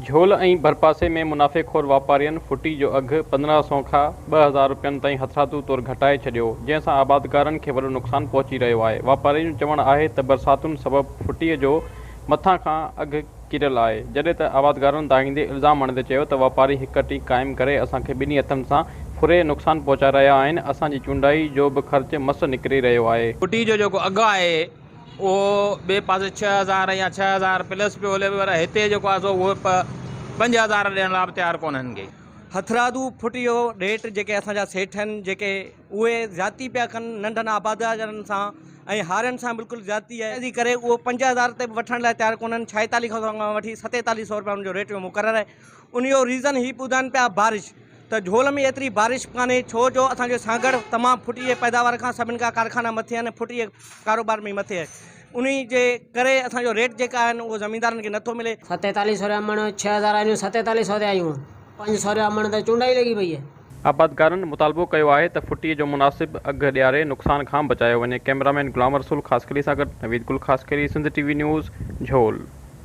جهول ۽ ڀرپاسي ۾ منافعي خور واپارين ڦٽي جو اگهه 1500 کان 2000 رپين تائين هٿرادو طور گهٽائي ڇڏيو، جنهن سان آبادگارن کي وڏو نقصان پهچي رهيو آهي. واپارين جو چوڻ آهي ته برساتن سبب ڦٽي جو مٿان کان اگهه ڪريل آهي، جڏهن ته آبادگارن دانهيندي الزام هڻندي چيو ته واپاري هڪ ٽي قائم ڪري اسان کي ٻنهي هٿن سان ڦري نقصان پهچائي رهيا آهن، اسان جي چونڊائي جو به خرچ مس نڪري رهيو آهي. ڦٽي جو جيڪو اگهه آهي اهو ٻئي پاسي 6000 يا 6000 پلس پيو هلي پر هتي جيڪو آهي سو اهو 5000 ڏيڻ لاء به تيار ڪونهن ڪي. هٿرادو ڦٽي جو ريٽ جيڪي اسان جا سيٺ آهن جيڪي اهي زيادتي پيا ڪن ننڍن آبادگارن سان ۽ هارين سان بلڪل زيادتي آهي جي ڪري اهو 5000 تي به وٺڻ لاء تيار ڪونهن 46 کان کان وٺي 47 سو رپيا ان جو ريٽ مقرر آهي ان جو ريزن هي ٻڌائن پيا بارش ته جهول ۾ ايتري بارش ڪانهي ڇو جو اسان جو سانگهڙ تمام ڦٽي جي پيداوار کان سڀن کان ڪارخانا مٿي آهن ڦٽي جي ڪاروبار ۾ مٿي آهي انهي جي ڪري اسان جو ريٽ جيڪا آهن اهو زميندارن کي نٿو ملي. ستيتاليهه سو رپيا مڻ، 6000 آيون ستيتاليهه سو تي آيون، پنج سو رپيا مڻ ته چونڊائي لڳي پئي آهي. آبادگارن مطالبو ڪيو آهي ته ڦٽي جو مناسب اگهه ڏياري نقصان کان بچايو وڃي. ڪئميرامين غلام رسول خاصخيلي سان گڏ Naveed Gul Khaskheli, Sindh T V news, Jhol.